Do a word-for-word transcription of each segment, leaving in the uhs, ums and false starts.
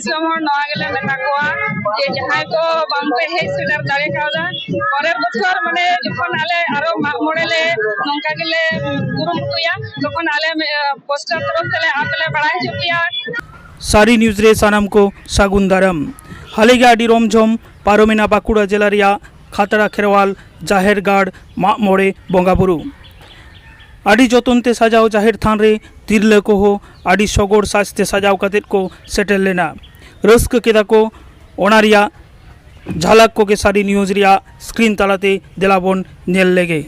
ᱫᱤᱥᱚᱢ ᱦᱚᱲ ᱱᱚᱣᱟ ᱜᱮᱞᱮ ᱢᱮᱛᱟ ᱠᱚᱣᱟ ᱡᱮ ᱡᱟᱦᱟᱸᱭ ᱠᱚ ᱵᱟᱝᱯᱮ ᱦᱮᱡ ᱥᱮᱴᱮᱨ ᱫᱟᱲᱮ ᱠᱟᱣᱫᱟ, ᱯᱚᱨᱮᱨ ᱵᱚᱪᱷᱚᱨ ᱢᱟᱱᱮ ᱡᱚᱠᱷᱚᱱ ᱟᱞᱮ ᱟᱨᱚ ᱢᱟᱜ ᱢᱚᱬᱮ ᱞᱮ ᱱᱚᱝᱠᱟ ᱜᱮᱞᱮ ᱠᱩᱨᱩᱢᱩᱴᱩᱭᱟ, ᱛᱚᱠᱷᱚᱱ ᱟᱞᱮ ᱯᱳᱥᱴᱟᱨ ᱛᱚᱨᱚᱯ ᱛᱮᱞᱮ ᱟᱯᱮ ᱞᱮ ᱵᱟᱲᱟᱭ ᱦᱚᱪᱚ ᱯᱮᱭᱟ᱾ ᱥᱟᱹᱨᱤ ᱱᱤᱭᱩᱡᱽ ᱨᱮ ᱥᱟᱱᱟᱢ ᱠᱚ ᱥᱟᱹᱜᱩᱱ ᱫᱟᱨᱟᱢ᱾ ᱦᱟᱞᱮ ᱜᱮ ᱟᱹᱰᱤ ᱨᱚᱢ ᱡᱷᱚᱢ ᱯᱟᱨᱚᱢᱮᱱᱟ ᱵᱟᱸᱠᱩᱲᱟ ᱡᱮᱞᱟ ᱨᱮᱭᱟᱜ ᱠᱷᱟᱛᱲᱟ ᱠᱷᱮᱨᱣᱟᱞ ᱡᱟᱦᱮᱨ ᱜᱟᱲ ᱢᱟᱜ ᱢᱚᱬᱮ ᱵᱚᱸᱜᱟ ᱵᱩᱨᱩ᱾ ᱟᱹᱰᱤ ᱡᱚᱛᱚᱱ ᱛᱮ ᱥᱟᱡᱟᱣ ᱡᱟᱦᱮᱨ ᱛᱷᱟᱱ ᱨᱮ ᱛᱤᱨᱞᱟᱹ ᱠᱚᱦᱚᱸ ᱟᱹᱰᱤ ᱥᱚᱜᱚᱲ ᱥᱟᱡᱽ ᱛᱮ ᱥᱟᱡᱟᱣ ᱠᱟᱛᱮᱫ ᱠᱚ ᱥᱮᱴᱮᱨ ᱞᱮᱱᱟ, ᱨᱟᱹᱥᱠᱟᱹ ᱠᱮᱫᱟ ᱠᱚ᱾ ᱚᱱᱟ ᱨᱮᱭᱟᱜ ᱡᱷᱟᱞᱟᱠ ᱠᱚᱜᱮ ᱥᱟᱹᱨᱤ ᱱᱤᱭᱩᱡᱽ ᱨᱮᱭᱟᱜ ᱥᱠᱨᱤᱱ ᱛᱟᱞᱟᱛᱮ ᱫᱮᱞᱟ ᱵᱚᱱ ᱧᱮᱞ ᱞᱮᱜᱮ᱾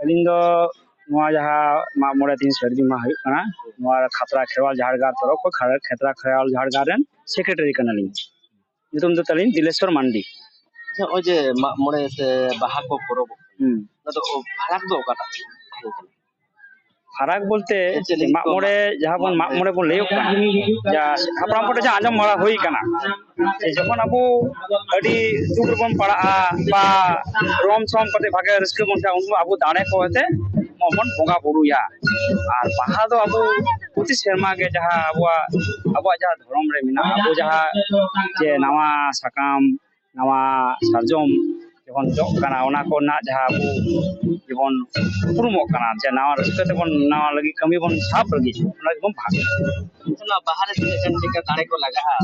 ᱟᱹᱞᱤᱧ ᱫᱚ ᱱᱚᱣᱟ ᱡᱟᱦᱟᱸ ᱢᱟᱜ ᱢᱚᱬᱮ ᱛᱮᱦᱮᱧ ᱥᱟᱹᱨᱫᱤ ᱢᱟᱦᱟ ᱦᱩᱭᱩᱜ ᱠᱟᱱᱟ, ᱱᱚᱣᱟ ᱠᱷᱟᱛᱲᱟ ᱠᱷᱮᱨᱣᱟᱞ ᱡᱟᱦᱮᱨ ᱜᱟᱲ ᱛᱚᱨᱚᱯ ᱠᱷᱚᱱ ᱠᱷᱟ-, ᱠᱷᱟᱛᱲᱟ ᱠᱷᱮᱨᱣᱟᱞ ᱡᱟᱦᱮᱨ ᱜᱟᱲ ᱨᱮᱱ ᱥᱮᱠᱨᱮᱴᱟᱨᱤ ᱠᱟᱱᱟᱞᱤᱧ᱾ ᱧᱩᱛᱩᱢ ᱫᱚ ᱛᱟᱹᱞᱤᱧ ᱫᱤᱞᱮᱥᱣᱚᱨ ᱢᱟᱱᱰᱤ᱾ ᱟᱪᱪᱷᱟ, ᱱᱚᱜᱼᱚᱭ ᱡᱮ ᱢᱟᱜ ᱢᱚᱬᱮ ᱥᱮ ᱵᱟᱦᱟ ᱠᱚ ᱯᱚᱨᱚᱵᱽ, ᱦᱩᱸ᱾ ᱚᱱᱟ ᱫᱚ ᱯᱷᱟᱨᱟᱠ ᱫᱚ ᱚᱠᱟᱴᱟᱜ? ᱯᱷᱟᱨᱟᱠ ᱵᱚᱞᱛᱮ ᱪᱮᱫ ᱞᱮᱠᱟ ᱢᱟᱜ ᱢᱚᱬᱮ, ᱡᱟᱦᱟᱸ ᱵᱚᱱ ᱢᱟᱜ ᱢᱚᱬᱮ ᱵᱚᱱ ᱞᱟᱹᱭᱚᱜ ᱠᱟᱱᱟ, ᱡᱟ ᱦᱟᱯᱲᱟᱢ ᱠᱚᱴᱷᱮᱱ ᱡᱟᱦᱟᱸ ᱟᱸᱡᱚᱢ ᱵᱟᱲᱟ ᱦᱩᱭ ᱠᱟᱱᱟ, ᱡᱮ ᱡᱚᱠᱷᱚᱱ ᱟᱵᱚ ᱟᱹᱰᱤ ᱫᱩᱠ ᱨᱮᱵᱚᱱ ᱯᱟᱲᱟᱜᱼᱟ ᱵᱟ ᱨᱚᱢ ᱥᱚᱢ ᱠᱟᱛᱮ ᱵᱷᱟᱜᱮ ᱨᱟᱹᱥᱠᱟᱹ ᱵᱚᱱ ᱩᱱ ᱟᱵᱚ ᱫᱟᱲᱮ ᱠᱚ ᱟᱛᱮ ᱵᱚᱱ ᱵᱚᱸᱜᱟ ᱵᱩᱨᱩᱭᱟ᱾ ᱟᱨ ᱵᱟᱦᱟ ᱫᱚ ᱟᱵᱚ ᱯᱨᱚᱛᱤ ᱥᱮᱨᱢᱟ ᱜᱮ ᱡᱟᱦᱟᱸ ᱟᱵᱚᱣᱟᱜ, ᱟᱵᱚᱣᱟᱜ ᱡᱟᱦᱟᱸ ᱫᱷᱚᱨᱚᱢ ᱨᱮ ᱢᱮᱱᱟᱜᱼᱟ, ᱟᱵᱚ ᱡᱟᱦᱟᱸ ᱡᱮ ᱱᱟᱣᱟ ᱥᱟᱠᱟᱢ, ᱱᱟᱣᱟ ᱥᱟᱨᱡᱚᱢ ᱵᱚᱱ ᱡᱚᱜ ᱠᱟᱱᱟ, ᱚᱱᱟ ᱠᱚ ᱨᱮᱱᱟᱜ ᱡᱟᱦᱟᱸ ᱟᱵᱚ ᱡᱮᱵᱚᱱ ᱩᱯᱨᱩᱢᱚᱜ ᱠᱟᱱᱟ, ᱡᱮ ᱱᱟᱣᱟ ᱨᱟᱹᱥᱠᱟᱹ ᱛᱮᱵᱚᱱ ᱱᱟᱣᱟ ᱞᱟᱹᱜᱤᱫ ᱠᱟᱹᱢᱤ ᱵᱚᱱ ᱥᱟᱵ ᱞᱟᱹᱜᱤᱫ, ᱚᱱᱟ ᱜᱮᱵᱚᱱ ᱵᱟᱦᱟ᱾ ᱚᱱᱟ ᱵᱟᱦᱟ ᱨᱮ ᱛᱤᱱᱟᱹᱜ ᱜᱟᱱ ᱞᱮᱠᱟ ᱫᱟᱲᱮ ᱠᱚ ᱞᱟᱜᱟᱜᱼᱟ?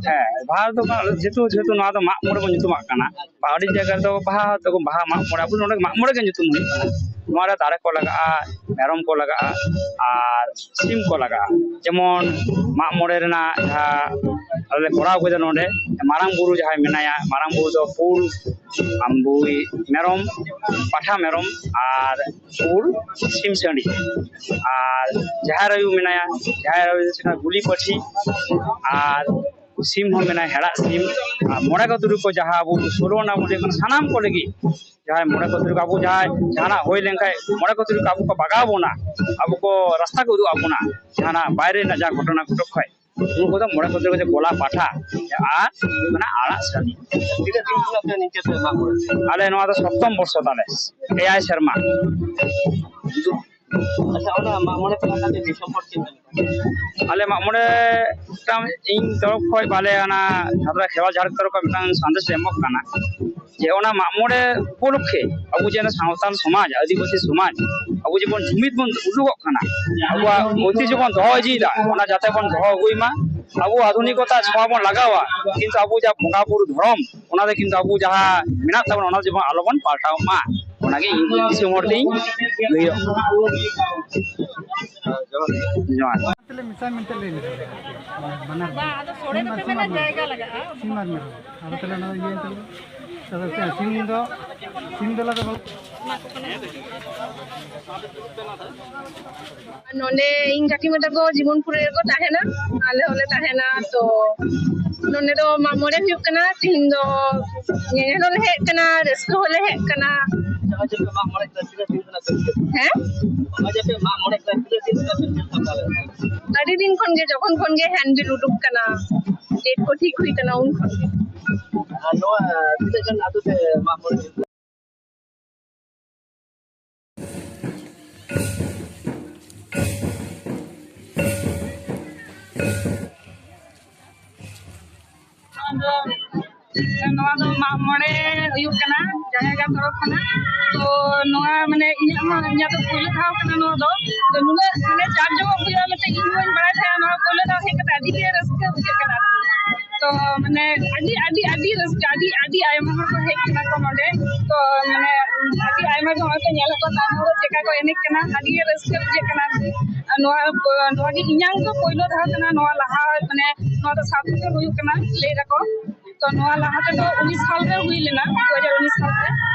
ᱦᱮᱸ, ᱵᱟᱦᱟ ᱫᱚ ᱵᱟᱝ, ᱡᱮᱦᱮᱛᱩ, ᱡᱮᱦᱮᱛᱩ ᱱᱚᱣᱟ ᱫᱚ ᱢᱟᱜ ᱢᱚᱬᱮ ᱵᱚᱱ ᱧᱩᱛᱩᱢᱟᱜ ᱠᱟᱱᱟ, ᱵᱟ, ᱟᱹᱰᱤ ᱡᱟᱭᱜᱟ ᱨᱮᱫᱚ ᱵᱟᱦᱟ ᱫᱚᱠᱚ ᱵᱟᱦᱟ ᱢᱟᱜ ᱢᱚᱬᱮ, ᱟᱵᱚ ᱱᱚᱰᱮ ᱢᱟᱜ ᱢᱚᱬᱮ ᱜᱮ ᱧᱩᱛᱩᱢ ᱦᱩᱭᱩᱜ ᱠᱟᱱᱟ᱾ ᱱᱚᱣᱟ ᱨᱮ ᱫᱟᱨᱮ ᱠᱚ ᱞᱟᱜᱟᱜᱼᱟ, ᱢᱮᱨᱚᱢ ᱠᱚ ᱞᱟᱜᱟᱜᱼᱟ, ᱟᱨ ᱥᱤᱢ ᱠᱚ ᱞᱟᱜᱟᱜᱼᱟ᱾ ᱡᱮᱢᱚᱱ ᱢᱟᱜ ᱢᱚᱬᱮ ᱨᱮᱱᱟᱜ ᱡᱟᱦᱟᱸ ᱟᱞᱮ ᱞᱮ ᱠᱚᱨᱟᱣ ᱠᱮᱫᱟ ᱱᱚᱰᱮ, ᱢᱟᱨᱟᱝ ᱵᱩᱨᱩ ᱡᱟᱦᱟᱸᱭ ᱢᱮᱱᱟᱭᱟ, ᱢᱟᱨᱟᱝ ᱵᱩᱨᱩ ᱫᱚ ᱯᱩᱸᱰ ᱟᱢᱵᱩᱭ ᱢᱮᱨᱚᱢ, ᱯᱟᱴᱷᱟ ᱢᱮᱨᱚᱢ, ᱟᱨ ᱯᱩᱸᱰ ᱥᱤᱢ ᱥᱟᱺᱰᱤ, ᱟᱨ ᱡᱟᱦᱮᱨ ᱟᱭᱳ ᱢᱮᱱᱟᱭᱟ, ᱡᱟᱦᱮᱨ ᱟᱭᱳ ᱫᱚ ᱦᱩᱭᱩᱜ ᱠᱟᱱᱟ ᱜᱩᱞᱤ ᱯᱟᱹᱴᱷᱤ, ᱟᱨ ᱥᱤᱢ ᱦᱚᱸ ᱢᱮᱱᱟᱭᱟ ᱦᱮᱲᱟᱜ ᱥᱤᱢ, ᱟᱨ ᱢᱚᱬᱮ ᱠᱚ ᱛᱩᱨᱩᱭ ᱠᱚ ᱡᱟᱦᱟᱸ ᱟᱵᱚ ᱥᱳᱞᱳ ᱟᱱᱟ ᱵᱚᱱ ᱞᱟᱹᱭ ᱠᱟᱱᱟ, ᱥᱟᱱᱟᱢ ᱠᱚ ᱞᱟᱹᱜᱤᱫ ᱡᱟᱦᱟᱸᱭ ᱢᱚᱬᱮ ᱠᱚ ᱛᱩᱨᱩᱭ ᱠᱚ ᱟᱵᱚ ᱡᱟᱦᱟᱸᱭ ᱡᱟᱦᱟᱱᱟᱜ ᱦᱩᱭ ᱞᱮᱱᱠᱷᱟᱱ ᱢᱚᱬᱮ ᱠᱚ ᱛᱩᱨᱩᱭ ᱠᱚ ᱟᱵᱚ ᱠᱚ ᱵᱟᱜᱟᱣ ᱵᱚᱱᱟ, ᱟᱵᱚ ᱠᱚ ᱨᱟᱥᱛᱟ ᱠᱚ ᱩᱫᱩᱜ ᱟᱵᱚᱱᱟ, ᱡᱟᱦᱟᱱᱟᱜ ᱵᱟᱭᱨᱮ ᱨᱮᱱᱟᱜ ᱡᱟᱦᱟᱸ ᱜᱷᱚᱴᱚᱱᱟ ᱜᱷᱚᱴᱚᱜ ᱠᱷᱟᱡ ᱩᱱᱠᱩ ᱫᱚ ᱢᱚᱬᱮ ᱠᱚ ᱛᱩᱨᱩᱭ ᱠᱚ ᱠᱚᱞᱟ ᱯᱟᱴᱷᱟ ᱟᱨ ᱚᱱᱟ ᱟᱲᱟᱜ ᱥᱟᱹᱰᱤ᱾ ᱛᱤᱱᱟᱹᱜ ᱫᱤᱱ ᱠᱷᱚᱱᱟᱜ ᱯᱮ ᱱᱤᱝᱠᱟᱹ ᱯᱮ ᱮᱢᱟ ᱠᱚᱣᱟ? ᱟᱞᱮ ᱱᱚᱣᱟ ᱫᱚ ᱥᱚᱯᱛᱚᱢ ᱵᱚᱨᱥᱚ ᱛᱟᱞᱮ, ᱮᱭᱟᱭ ᱥᱮᱨᱢᱟ᱾ ᱟᱪᱪᱷᱟ, ᱚᱱᱟ ᱢᱟᱜ ᱢᱚᱬᱮ ᱯᱮ ᱞᱟᱜᱟᱣ ᱛᱮ ᱫᱤᱥᱚᱢ ᱦᱚᱲ ᱪᱮᱫ ᱞᱮᱠᱟ? ᱟᱞᱮ ᱢᱟᱜ ᱢᱚᱬᱮ ᱢᱤᱫᱴᱟᱝ ᱤᱧ ᱛᱚᱨᱚᱯ ᱠᱷᱚᱱ ᱵᱟᱞᱮ ᱚᱱᱟ ᱡᱷᱟᱛᱨᱟ ᱠᱷᱮᱨᱣᱟᱞ ᱡᱷᱟᱲ ᱛᱚᱨᱚᱯ ᱠᱷᱚᱱ ᱢᱤᱫᱴᱟᱝ ᱥᱟᱸᱫᱮᱥ ᱞᱮ ᱮᱢᱚᱜ ᱠᱟᱱᱟ, ᱡᱮ ᱚᱱᱟ ᱢᱟᱜ ᱢᱚᱬᱮ ᱩᱯᱚᱞᱚᱠᱠᱷᱮ ᱟᱵᱚ ᱡᱮ ᱥᱟᱶᱛᱟᱞ ᱥᱚᱢᱟᱡᱽ, ᱟᱹᱫᱤᱵᱟᱹᱥᱤ ᱥᱚᱢᱟᱡᱽ, ᱟᱵᱚ ᱡᱮᱵᱚᱱ ᱡᱩᱢᱤᱫ ᱵᱚᱱ ᱩᱫᱩᱜᱚᱜ ᱠᱟᱱᱟ, ᱟᱵᱚᱣᱟᱜ ᱚᱭᱛᱤᱡᱷᱚ ᱵᱚᱱ ᱫᱚᱦᱚ ᱤᱫᱤᱭᱮᱫᱟ, ᱚᱱᱟ ᱡᱟᱛᱮ ᱵᱚᱱ ᱫᱚᱦᱚ ᱟᱹᱜᱩᱭ ᱢᱟ᱾ ᱟᱵᱚ ᱟᱫᱷᱩᱱᱤᱠᱚᱛᱟ ᱥᱚᱢᱚᱭ ᱵᱚᱱ ᱞᱟᱜᱟᱣᱟ, ᱠᱤᱱᱛᱩ ᱟᱵᱚ ᱡᱟᱦᱟᱸ ᱵᱚᱸᱜᱟ ᱵᱩᱨᱩ ᱫᱷᱚᱨᱚᱢ, ᱚᱱᱟ ᱫᱚ ᱠᱤᱱᱛᱩ ᱟᱵᱚ ᱡᱟᱦᱟᱸ ᱢᱮᱱᱟᱜ ᱛᱟᱵᱚᱱᱟ, ᱚᱱᱟ ᱡᱮᱢᱚᱱ ᱟᱞᱚᱵᱚᱱ ᱯᱟᱞᱴᱟᱣ ᱢᱟ, ᱚᱱᱟᱜᱮ ᱤᱧ ᱫᱤᱥᱚᱢ ᱦᱚᱲ ᱴᱷᱮᱱ ᱤᱧ ᱞᱟᱹᱭᱚᱜ᱾ ᱡᱚᱦᱟᱨ᱾ ᱛᱮᱞᱮ ᱢᱮᱥᱟ ᱢᱮᱱᱛᱮ ᱞᱟᱹᱭ ᱢᱮ᱾ ᱵᱟᱱᱟᱨ ᱜᱮ᱾ ᱵᱟᱝ, ᱟᱫᱚ ᱥᱚᱲᱮ ᱥᱤᱢ ᱟᱨ ᱠᱟᱛᱮ ᱢᱮᱱᱟ ᱢᱮᱨᱚᱢ᱾ ᱡᱟᱭᱜᱟ ᱞᱟᱜᱟᱜᱼᱟ᱾ ᱥᱤᱢ ᱟᱨ ᱢᱮᱨᱚᱢ᱾ ᱟᱫᱚ ᱛᱟᱦᱞᱮ ᱚᱱᱟ ᱫᱚ ᱤᱭᱟᱹ ᱮᱱ ᱛᱟᱵᱚᱱᱟ᱾ ᱛᱚᱵᱮ ᱥᱤᱢ ᱫᱚ ᱞᱟᱜᱟᱜᱼᱟ᱾ ᱱᱚᱰᱮ ᱤᱧ ᱠᱟᱹᱠᱤᱢᱟ ᱛᱟᱠᱚ ᱡᱤᱵᱚᱱᱯᱩᱨ ᱨᱮᱜᱮ ᱠᱚ ᱛᱟᱦᱮᱱᱟ, ᱟᱞᱮ ᱦᱚᱸᱞᱮ ᱛᱟᱦᱮᱱᱟ᱾ ᱛᱚ ᱱᱚᱰᱮ ᱫᱚ ᱢᱟᱜ ᱢᱚᱬᱮ ᱦᱩᱭᱩᱜ ᱠᱟᱱᱟ, ᱛᱤᱦᱤᱧ ᱫᱚ ᱧᱮᱧᱮᱞ ᱦᱚᱸᱞᱮ ᱦᱮᱡ ᱠᱟᱱᱟ, ᱨᱟᱹᱥᱠᱟᱹ ᱦᱚᱸᱞᱮ ᱦᱮᱡ ᱠᱟᱱᱟ᱾ ᱱᱚᱜᱼᱚᱭ ᱡᱮ ᱯᱮ ᱢᱟᱜ ᱢᱚᱬᱮ ᱠᱟᱱᱟ, ᱛᱤᱱᱟᱹᱜ ᱫᱤᱱ ᱠᱟᱱᱟ ᱯᱮ? ᱦᱮᱸ? ᱱᱚᱜᱼᱚᱭ ᱡᱮ ᱯᱮ ᱢᱟᱜ ᱢᱚᱬᱮ ᱠᱟᱱᱟ, ᱛᱤᱱᱟᱹᱜ ᱫᱤᱱ ᱠᱟᱱᱟ ᱯᱮ ᱪᱮᱫ ᱞᱮᱠᱟ ᱯᱮ? ᱟᱹᱰᱤ ᱫᱤᱱ ᱠᱷᱚᱱ ᱜᱮ, ᱡᱚᱠᱷᱚᱱ ᱠᱷᱚᱱ ᱜᱮ ᱦᱮᱱᱰᱵᱤᱞ ᱩᱰᱩᱠ ᱠᱟᱱᱟ, ᱰᱮᱴ ᱠᱚ ᱴᱷᱤᱠ ᱦᱩᱭ ᱠᱟᱱᱟ, ᱩᱱ ᱠᱷᱚᱱ ᱜᱮ᱾ ᱟᱨ ᱱᱚᱣᱟ ᱛᱤᱱᱟᱹᱜ ᱜᱟᱱ ᱟᱹᱛᱩ ᱛᱮ ᱢᱟᱜ ᱢᱚᱬᱮ ᱦᱩᱭᱩᱜ ᱠᱟᱱᱟ? ᱱᱚᱣᱟ ᱫᱚ, ᱱᱚᱣᱟ ᱫᱚ ᱢᱟᱜ ᱢᱚᱬᱮ ᱦᱩᱭᱩᱜ ᱠᱟᱱᱟ, ᱛᱚᱨᱚᱯ ᱠᱷᱚᱱᱟᱜ᱾ ᱛᱚ ᱱᱚᱣᱟ ᱢᱟᱱᱮ ᱤᱧᱟᱹᱜ ᱦᱚᱸ, ᱤᱧᱟᱹᱜ ᱫᱚ ᱯᱳᱭᱞᱳ ᱫᱷᱟᱣ ᱠᱟᱱᱟ ᱱᱚᱣᱟ ᱫᱚ᱾ ᱛᱚ ᱱᱩᱱᱟᱹᱜ ᱢᱟᱱᱮ ᱡᱟᱠ ᱡᱚᱢᱚᱠ ᱦᱩᱭᱩᱜᱼᱟ ᱢᱮᱱᱛᱮ ᱤᱧ ᱦᱚᱸ ᱵᱟᱹᱧ ᱵᱟᱲᱟᱭ ᱛᱟᱦᱮᱸᱜᱼᱟ᱾ ᱱᱚᱣᱟ ᱯᱳᱭᱞᱳ ᱫᱷᱟᱣ ᱦᱮᱡ ᱠᱟᱛᱮ ᱟᱹᱰᱤ ᱜᱮ ᱨᱟᱹᱥᱠᱟᱹ ᱵᱩᱡᱷᱟᱹᱜ ᱠᱟᱱᱟ᱾ ᱛᱚ ᱢᱟᱱᱮ ᱟᱹᱰᱤ, ᱟᱹᱰᱤ, ᱟᱹᱰᱤ ᱨᱟᱹᱥᱠᱟᱹ, ᱟᱹᱰᱤ, ᱟᱹᱰᱤ ᱟᱭᱢᱟ ᱦᱚᱲ ᱠᱚ ᱦᱮᱡ ᱠᱟᱱᱟ ᱠᱚ ᱱᱚᱰᱮ᱾ ᱛᱚ ᱢᱟᱱᱮ ᱟᱹᱰᱤ ᱟᱭᱢᱟ ᱜᱮ ᱦᱚᱸᱜᱼᱚᱭ ᱠᱚ ᱧᱮᱞᱮᱫ ᱠᱚᱣᱟ ᱛᱟᱭᱱᱚᱢ ᱨᱮ ᱪᱮᱠᱟ ᱠᱚ ᱮᱱᱮᱡ ᱠᱟᱱᱟ, ᱟᱹᱰᱤ ᱜᱮ ᱨᱟᱹᱥᱠᱟᱹ ᱵᱩᱡᱷᱟᱹᱜ ᱠᱟᱱᱟ᱾ ᱟᱨ ᱱᱚᱣᱟ, ᱱᱚᱣᱟ ᱜᱮ ᱤᱧᱟᱹᱝ ᱫᱚ ᱯᱳᱭᱞᱳ ᱫᱷᱟᱣ ᱠᱟᱱᱟ ᱱᱚᱣᱟ ᱞᱟᱦᱟ, ᱢᱟᱱᱮ ᱱᱚᱣᱟ ᱫᱚ ᱥᱟᱛ ᱵᱚᱪᱷᱚᱨ ᱦᱩᱭᱩᱜ ᱠᱟᱱᱟ ᱞᱟᱹᱭ ᱫᱟᱠᱚ᱾ ᱛᱚ ᱱᱚᱣᱟ ᱞᱟᱦᱟ ᱛᱮᱫᱚ ᱩᱱᱤᱥ ᱥᱟᱞ ᱨᱮ ᱦᱩᱭ ᱞᱮᱱᱟ, ᱫᱩ ᱦᱟᱡᱟᱨ ᱩᱱᱤᱥ ᱥᱟᱞ ᱨᱮ,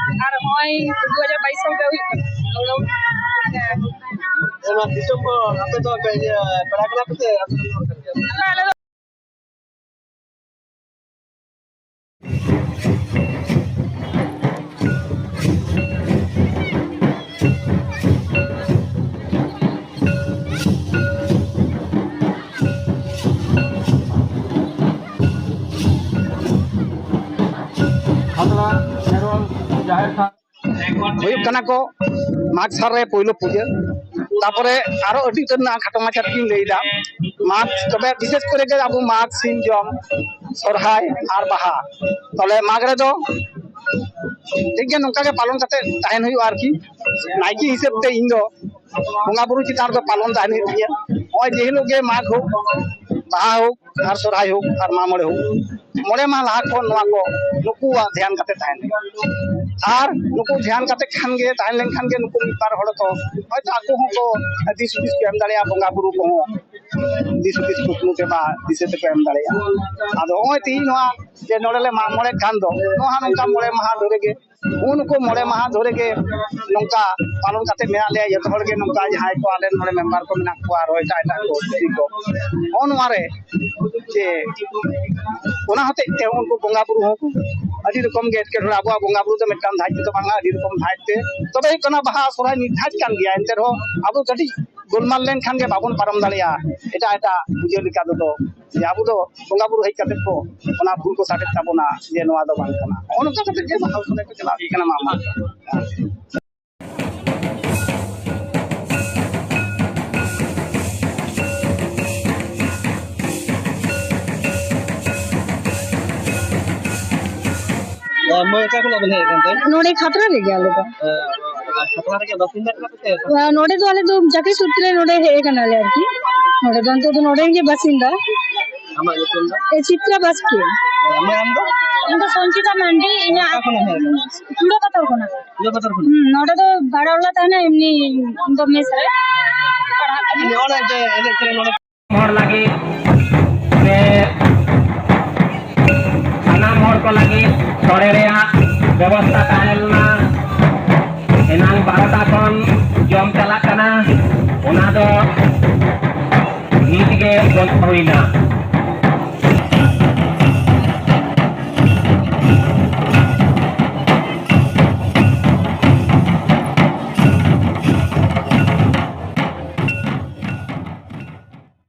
ᱟᱨ ᱱᱚᱜᱼᱚᱭ ᱫᱩ ᱦᱟᱡᱟᱨ ᱵᱟᱭᱤᱥ ᱥᱟᱞ ᱨᱮ ᱦᱩᱭᱩᱜ ᱠᱟᱱᱟ᱾ ᱚᱱᱟ ᱫᱤᱥᱚᱢ ᱠᱚ ᱟᱯᱮ ᱫᱚ ᱤᱭᱟᱹ ᱯᱮᱲᱟ ᱠᱟᱱᱟ ᱯᱮ ᱥᱮ ᱟᱹᱛᱩ ᱨᱮᱱ ᱦᱚᱲ ᱠᱟᱱ ᱜᱮᱭᱟ? ᱟᱞᱮ, ᱟᱞᱮ ᱫᱚ ᱠᱷᱟᱛᱲᱟ ᱠᱷᱮᱨᱣᱟᱞ ᱡᱟᱦᱮᱨ ᱛᱷᱟᱱ ᱦᱩᱭᱩᱜ ᱠᱟᱱᱟ ᱠᱚ ᱢᱟᱜᱽ ᱥᱟᱞ ᱨᱮ ᱯᱳᱭᱞᱳ ᱯᱩᱡᱟᱹ᱾ ᱛᱟᱯᱚᱨᱮ ᱟᱨᱚ ᱟᱹᱰᱤ ᱩᱛᱟᱹᱨ ᱢᱮᱱᱟᱜᱼᱟ, ᱠᱷᱟᱴᱚ ᱢᱟᱪᱷᱟ ᱛᱮᱜᱤᱧ ᱞᱟᱹᱭᱫᱟ᱾ ᱢᱟᱜᱽ, ᱛᱚᱵᱮ ᱵᱤᱥᱮᱥ ᱠᱚᱨᱮ ᱜᱮ ᱟᱵᱚ ᱢᱟᱜᱽ ᱥᱤᱢ ᱡᱚᱢ, ᱥᱚᱨᱦᱟᱭ ᱟᱨ ᱵᱟᱦᱟ᱾ ᱛᱟᱦᱞᱮ ᱢᱟᱜᱽ ᱨᱮᱫᱚ ᱴᱷᱤᱠ ᱜᱮ ᱱᱚᱝᱠᱟ ᱜᱮ ᱯᱟᱞᱚᱱ ᱠᱟᱛᱮ ᱛᱟᱦᱮᱱ ᱦᱩᱭᱩᱜᱼᱟ ᱟᱨᱠᱤ᱾ ᱱᱟᱭᱠᱮ ᱦᱤᱥᱟᱹᱵ ᱛᱮ ᱤᱧ ᱫᱚ ᱵᱚᱸᱜᱟ ᱵᱩᱨᱩ ᱪᱮᱛᱟᱱ ᱨᱮᱫᱚ ᱯᱟᱞᱚᱱ ᱛᱟᱦᱮᱱ ᱦᱩᱭᱩᱜ ᱜᱮᱭᱟ᱾ ᱱᱚᱜᱼᱚᱭ ᱡᱮ ᱦᱤᱞᱳᱜ ᱜᱮ ᱢᱟᱜᱽ ᱦᱳᱠ, ᱵᱟᱦᱟ ᱦᱳᱠ, ᱟᱨ ᱥᱚᱨᱦᱟᱭ ᱦᱳᱠ, ᱟᱨ ᱢᱟᱜ ᱢᱚᱬᱮ ᱦᱳᱠ, ᱢᱚᱬᱮ ᱢᱟᱦᱟ ᱞᱟᱦᱟ ᱠᱷᱚᱱ ᱱᱚᱣᱟ ᱠᱚ ᱱᱩᱠᱩᱣᱟᱜ ᱫᱷᱮᱭᱟᱱ ᱠᱟᱛᱮ ᱛᱟᱦᱮᱱ ᱦᱩᱭᱩᱜᱼᱟ᱾ ᱟᱨ ᱱᱩᱠᱩ ᱫᱷᱮᱭᱟᱱ ᱠᱟᱛᱮ ᱠᱷᱟᱱ ᱜᱮ, ᱛᱟᱦᱮᱸ ᱞᱮᱱᱠᱷᱟᱱ ᱜᱮ ᱱᱩᱠᱩ ᱢᱤᱫ ᱵᱟᱨ ᱦᱚᱲ ᱠᱚ ᱦᱚᱭᱛᱳ ᱟᱠᱚ ᱦᱚᱸᱠᱚ ᱫᱤᱥ ᱦᱩᱫᱤᱥ ᱠᱚ ᱮᱢ ᱫᱟᱲᱮᱭᱟᱜᱼᱟ, ᱵᱚᱸᱜᱟ ᱵᱩᱨᱩ ᱠᱚᱦᱚᱸ ᱫᱤᱥ ᱦᱩᱫᱤᱥ ᱠᱩᱠᱢᱩ ᱛᱮ ᱵᱟ ᱫᱤᱥᱟᱹ ᱛᱮᱠᱚ ᱮᱢ ᱫᱟᱲᱮᱭᱟᱜᱼᱟ᱾ ᱟᱫᱚ ᱱᱚᱜᱼᱚᱭ ᱛᱮᱦᱤᱧ ᱱᱚᱣᱟ ᱡᱮ ᱱᱚᱰᱮ ᱞᱮ ᱢᱟᱜ ᱢᱚᱬᱮᱜ ᱠᱟᱱ ᱫᱚ, ᱱᱚᱣᱟ ᱱᱚᱝᱠᱟ ᱢᱚᱬᱮ ᱢᱟᱦᱟ ᱫᱷᱚᱨᱮ ᱜᱮ ᱩᱱᱠᱩ ᱢᱚᱬᱮ ᱢᱟᱦᱟ ᱫᱷᱚᱨᱮ ᱜᱮ ᱱᱚᱝᱠᱟ ᱯᱟᱞᱚᱱ ᱠᱟᱛᱮ ᱢᱮᱱᱟᱜ ᱞᱮᱭᱟ ᱡᱚᱛᱚ ᱦᱚᱲ ᱜᱮ᱾ ᱱᱚᱝᱠᱟ ᱡᱟᱦᱟᱸᱭ ᱠᱚ ᱟᱞᱮ ᱱᱚᱰᱮ ᱢᱮᱢᱵᱟᱨ ᱠᱚ ᱢᱮᱱᱟᱜ ᱠᱚᱣᱟ, ᱟᱨᱦᱚᱸ ᱮᱴᱟᱜ ᱮᱴᱟᱜ ᱠᱚ ᱫᱤᱥᱴᱨᱤᱠᱴ ᱠᱚ, ᱱᱚᱜᱼᱚ ᱱᱚᱣᱟ ᱨᱮ ᱡᱮ ᱚᱱᱟ ᱦᱚᱛᱮᱡ ᱛᱮ ᱩᱱᱠᱩ ᱵᱚᱸᱜᱟ ᱵᱩᱨᱩ ᱦᱚᱸ ᱟᱹᱰᱤ ᱨᱚᱠᱚᱢ ᱜᱮ ᱮᱴᱠᱮᱴᱚᱬᱮ᱾ ᱟᱵᱚᱣᱟᱜ ᱵᱚᱸᱜᱟ ᱵᱩᱨᱩ ᱫᱚ ᱢᱤᱫᱴᱟᱝ ᱫᱷᱟᱡᱽ ᱛᱮᱫᱚ ᱵᱟᱝᱟ, ᱟᱹᱰᱤ ᱨᱚᱠᱚᱢ ᱫᱷᱟᱡᱽ ᱛᱮ᱾ ᱛᱚᱵᱮ ᱦᱩᱭᱩᱜ ᱠᱟᱱᱟ ᱵᱟᱦᱟ ᱥᱚᱨᱦᱟᱭ ᱢᱤᱫ ᱫᱷᱟᱡᱽ ᱠᱟᱱ ᱜᱮᱭᱟ, ᱮᱱᱛᱮ ᱨᱮᱦᱚᱸ ᱟᱵᱚ ᱠᱟᱹᱴᱤᱡ ᱜᱳᱞᱢᱟᱞ ᱞᱮᱱᱠᱷᱟᱱ ᱜᱮ ᱵᱟᱵᱚᱱ ᱯᱟᱨᱚᱢ ᱫᱟᱲᱮᱭᱟᱜᱼᱟ ᱮᱴᱟᱜ ᱮᱴᱟᱜ ᱯᱩᱡᱟᱹ ᱞᱮᱠᱟ ᱛᱮᱫᱚ᱾ ᱡᱮ ᱟᱵᱚ ᱫᱚ ᱵᱚᱸᱜᱟ ᱵᱩᱨᱩ ᱦᱮᱡ ᱠᱟᱛᱮ ᱠᱚ ᱚᱱᱟ ᱵᱷᱩᱞ ᱠᱚ ᱥᱟᱰᱮᱫ ᱛᱟᱵᱚᱱᱟ ᱡᱮ ᱱᱚᱣᱟ ᱫᱚ ᱵᱟᱝ ᱠᱟᱱᱟ᱾ ᱱᱚᱜᱼᱚ ᱱᱚᱝᱠᱟ ᱠᱟᱛᱮ ᱜᱮ ᱵᱟᱦᱟ ᱥᱚᱨᱦᱟᱭ ᱠᱚ ᱪᱟᱞᱟᱣ ᱤᱫᱤᱜ ᱠᱟᱱᱟ ᱢᱟᱜ ᱢᱚᱬᱮ᱾ ᱢᱟᱹᱭ, ᱚᱠᱟ ᱠᱷᱚᱱᱟᱜ ᱵᱮᱱ ᱦᱮᱡ ᱟᱠᱟᱱ ᱛᱮ? ᱱᱚᱰᱮ ᱠᱷᱟᱛᱲᱟ ᱨᱮᱜᱮ ᱟᱞᱮ ᱫᱚ᱾ ᱟᱨ ᱠᱷᱟᱛᱲᱟ ᱨᱮᱜᱮ ᱵᱟᱥᱤᱱᱫᱟ ᱠᱟᱱᱟ ᱯᱮ ᱥᱮ? ᱟᱨ ᱱᱚᱰᱮ ᱫᱚ ᱟᱞᱮ ᱫᱚ ᱪᱟᱹᱠᱨᱤ ᱥᱩᱛᱨᱮ ᱱᱚᱰᱮ ᱦᱮᱡ ᱟᱠᱟᱱᱟᱞᱮ ᱟᱨᱠᱤ᱾ ᱱᱚᱰᱮ ᱫᱚ ᱱᱤᱛᱚᱜ ᱫᱚ ᱱᱚᱰᱮ ᱜᱮ ᱵᱟᱥᱤᱱᱫᱟ᱾ ᱟᱢᱟᱜ ᱧᱩᱛᱩᱢ ᱫᱚ? ᱮ, ᱪᱤᱛᱨᱟ ᱵᱟᱥᱠᱮ᱾ ᱢᱟᱹᱭ, ᱟᱢ ᱫᱚ? ᱤᱧ ᱫᱚ ᱥᱚᱧᱪᱤᱛᱟ ᱢᱟᱱᱰᱤ, ᱤᱧᱟᱹᱜ ᱚᱠᱟ ᱠᱷᱚᱱᱮᱢ ᱦᱮᱡ ᱟᱠᱟᱱᱟ? ᱪᱩᱲᱟᱹᱯᱟᱛᱷᱚᱨ ᱠᱷᱚᱱᱟᱜ᱾ ᱪᱩᱲᱟᱹᱯᱟᱛᱷᱚᱨ ᱠᱷᱚᱱᱟᱜ? ᱦᱩᱸ, ᱱᱚᱰᱮ ᱫᱚ ᱵᱷᱟᱲᱟ ᱚᱲᱟᱜ ᱛᱟᱦᱮᱱᱟ, ᱮᱢᱱᱤ ᱤᱧ ᱫᱚ ᱢᱮᱥ ᱨᱮ ᱯᱟᱲᱦᱟᱜ ᱠᱟᱱᱟ᱾ ᱱᱚᱰᱮ ᱡᱮ ᱮᱱᱮᱡ ᱥᱮᱨᱮᱧ ᱱᱚᱰᱮ ᱦᱚᱲ ᱞᱟᱹᱜᱤᱫ ᱥᱮ ᱥᱟᱱᱟᱢ ᱦᱚᱲ ᱠᱚ ᱞᱟᱹᱜᱤᱫ ᱥᱚᱲᱮ ᱨᱮᱭᱟᱜ ᱵᱮᱵᱚᱥᱛᱷᱟ ᱛᱟᱦᱮᱸ ᱞᱮᱱᱟ᱾ ᱮᱱᱟᱝ ᱵᱟᱨᱚᱴᱟ ᱠᱷᱚᱱ ᱡᱚᱢ ᱪᱟᱞᱟᱜ ᱠᱟᱱᱟ, ᱚᱱᱟ ᱫᱚ ᱱᱤᱛ ᱜᱮ ᱵᱚᱱᱫ ᱦᱩᱭᱱᱟ᱾